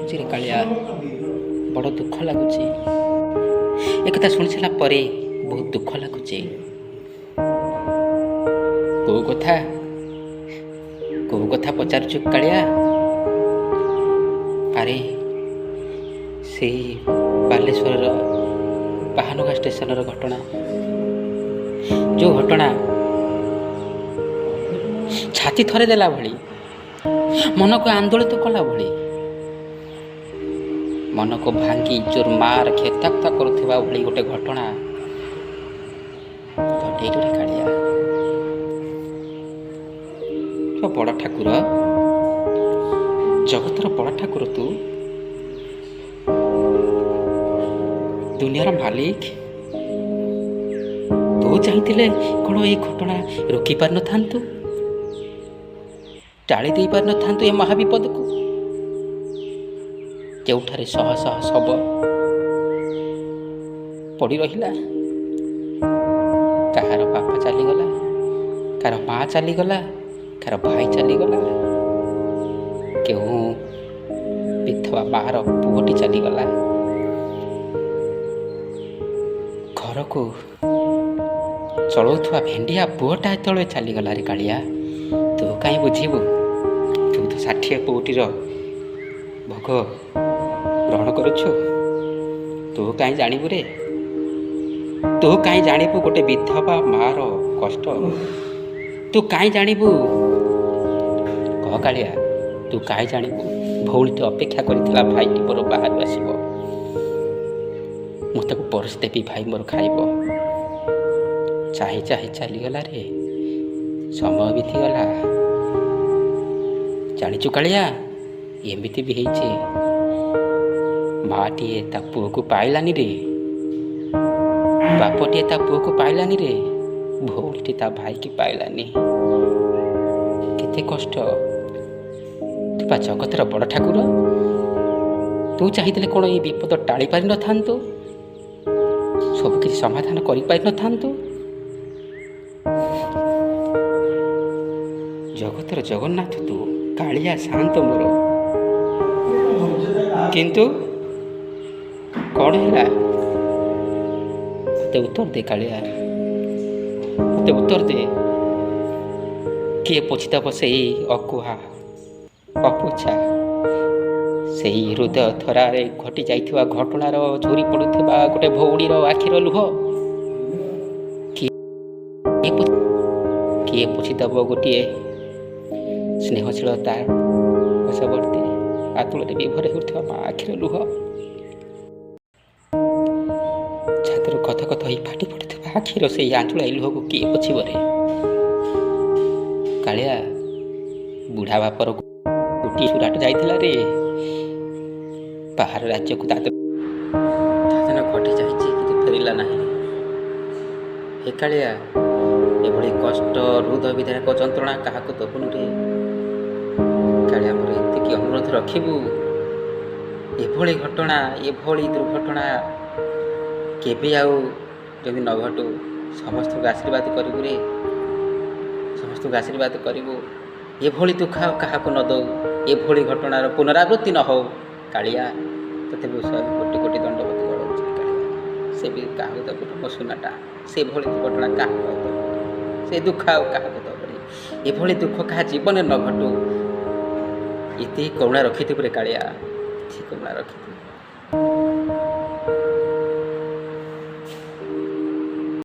ଲାଗୁଛି ରେ କାଳିଆ, ବଡ଼ ଦୁଃଖ ଲାଗୁଛି। ଏକଥା ଶୁଣି ସାରିଲା ପରେ ବହୁତ ଦୁଃଖ ଲାଗୁଛି। କୋଉ କଥା, କୋଉ କଥା ପଚାରୁଛୁ କାଳିଆ? ଆରେ ସେଇ ବାଲେଶ୍ୱରର ବାହାନଗା ଷ୍ଟେସନର ଘଟଣା, ଯେଉଁ ଘଟଣା ଛାତି ଥରେ ଦେଲା ଭଳି, ମନକୁ ଆନ୍ଦୋଳିତ କଲା ଭଳି, ମନକୁ ଭାଙ୍ଗି ଚୁରମାର କ୍ଷତାକ୍ତ କରୁଥିବା ଭଳି ଗୋଟେ ଘଟଣା ଘଟେଇଲୁ ରେ କାଳିଆ। ତୁ ବଡ଼ ଠାକୁର, ଜଗତର ବଡ଼ ଠାକୁର, ତୁ ଦୁନିଆର ମାଲିକ। ତୁ ଚାହିଁଥିଲେ କ'ଣ ଏଇ ଘଟଣା ରୋକି ପାରିନଥାନ୍ତୁ, ଟାଳି ଦେଇପାରିନଥାନ୍ତୁ ଏ ମହାବିପଦକୁ, ଯେଉଁଠାରେ ଶହ ଶହ ଶବ ପଡ଼ି ରହିଲା? କାହାର ବାପା ଚାଲିଗଲା, କାହାର ମା ଚାଲିଗଲା, କାହାର ଭାଇ ଚାଲିଗଲା, କେଉଁ ବିଧବା ମାର ପୁଅଟି ଚାଲିଗଲା, ଘରକୁ ଚଳଉଥିବା ଭେଣ୍ଡିଆ ପୁଅଟା ଯେତେବେଳେ ଚାଲିଗଲା ରେ କାଳିଆ, ତୁ କାହିଁ ବୁଝିବୁ? ତୁ ତ 60 ପଉଟିର ଭୋଗ ଗ୍ରହଣ କରୁଛୁ, ତୁ କାହିଁ ଜାଣିବୁ ରେ? ତୁ କାହିଁ ଜାଣିବୁ ଗୋଟେ ବିଧବା ମାର କଷ୍ଟ? ତୁ କାହିଁ ଜାଣିବୁ କହ କାଳିଆ? ତୁ କାହିଁ ଜାଣିବୁ ଭଉଣୀଟି ଅପେକ୍ଷା କରିଥିଲା, ଭାଇଟି ମୋର ବାହାରୁ ଆସିବ, ମୁଁ ତାକୁ ପରସି ଦେବି, ଭାଇ ମୋର ଖାଇବ। ଚାହିଁ ଚାହିଁ ଚାଲିଗଲା ରେ, ସମୟ ବିତିଗଲା। ଜାଣିଛୁ କାଳିଆ, ଏମିତି ବି ହେଇଛି, ମାଟିଏ ତା ପୁଅକୁ ପାଇଲାନି ରେ, ବାପଟିଏ ତା ପୁଅକୁ ପାଇଲାନି ରେ, ଭଉଣୀଟି ତା ଭାଇକି ପାଇଲାନି। କେତେ କଷ୍ଟ! ତୁ ପା ଜଗତର ବଡ଼ ଠାକୁର, ତୁ ଚାହିଁଥିଲେ କ'ଣ ଏଇ ବିପଦ ଟାଳି ପାରିନଥାନ୍ତୁ, ସବୁକିଛି ସମାଧାନ କରିପାରିନଥାନ୍ତୁ? ଜଗତର ଜଗନ୍ନାଥ ତୁ, କାଳିଆ ଶାନ୍ତ ମୋର। କିନ୍ତୁ କ'ଣ ହେଲା? ମୋତେ ଉତ୍ତର ଦେ କାଳିଆ, ମୋତେ ଉତ୍ତର ଦେ। କିଏ ପୋଛିଦେବ ସେଇ ଅକୁହା ଅପୋଛା, ସେଇ ହୃଦୟ ଥରାରେ ଘଟି ଯାଇଥିବା ଘଟଣାର ଝୁରି ପଡ଼ୁଥିବା ଗୋଟେ ଭଉଣୀର ଆଖିର ଲୁହ? କିଏ ପୋଛିଦେବ ଗୋଟିଏ ସ୍ନେହଶୀଳତା ବଶବର୍ତ୍ତୀ ଆତୁଳରେ ବିଭୋର ହେଉଥିବା ମା ଆଖିର ଲୁହ, ଛାତିରୁ କଥ କଥ ହେଇ ଫାଟି ପଡ଼ୁଥିବା ଆଖିର ସେଇ ଆଞ୍ଚୁଳାଇ ଲୁହକୁ କିଏ ପୋଛିବ ରେ କାଳିଆ? ବୁଢ଼ା ବାପର ଗୋଟିଏ ସୁରାଟ ଯାଇଥିଲା ରେ ବାହାର ରାଜ୍ୟକୁ, ଦାଦନ ଘଟି ଯାଇଛି, କିନ୍ତୁ ଫେରିଲା ନାହିଁ। ହେ କାଳିଆ, ଏଭଳି କଷ୍ଟ, ହୃଦୟ ବିଦାରକ ଯନ୍ତ୍ରଣା କାହାକୁ ଦବୁନୁ ରେ କାଳିଆ। ମୋର ଏତିକି ଅନୁରୋଧ ରଖିବୁ, ଏଭଳି ଘଟଣା, ଏଭଳି ଦୁର୍ଘଟଣା କେବେ ଆଉ ଯେମିତି ନ ଘଟୁ। ସମସ୍ତଙ୍କୁ ଆଶୀର୍ବାଦ କରିବୁ ରେ, ସମସ୍ତଙ୍କୁ ଆଶୀର୍ବାଦ କରିବୁ। ଏଭଳି ଦୁଃଖ ଆଉ କାହାକୁ ନ ଦଉ, ଏଭଳି ଘଟଣାର ପୁନରାବୃତ୍ତି ନ ହଉ। କାଳିଆ, ତୋତେ ମୁଁ ଶହେ କୋଟି କୋଟି ଦଣ୍ଡବତ ଜଣାଉଛି କାଳିଆ। ସେ ବି କାହାକୁ ଦେବୁନି ମୋ ସୁନାଟା, ସେଭଳି ଦୁର୍ଘଟଣା କାହାକୁ ଆଉ ଦେବୁନି, ସେ ଦୁଃଖ ଆଉ କାହାକୁ ଦେବୁନି, ଏଭଳି ଦୁଃଖ କାହା ଜୀବନରେ ନ ଘଟୁ। ଏତିକି କରୁଣା ରଖିଥିବୁ ରେ କାଳିଆ, ଏତିକି କରୁଣା ରଖିଥିବୁ।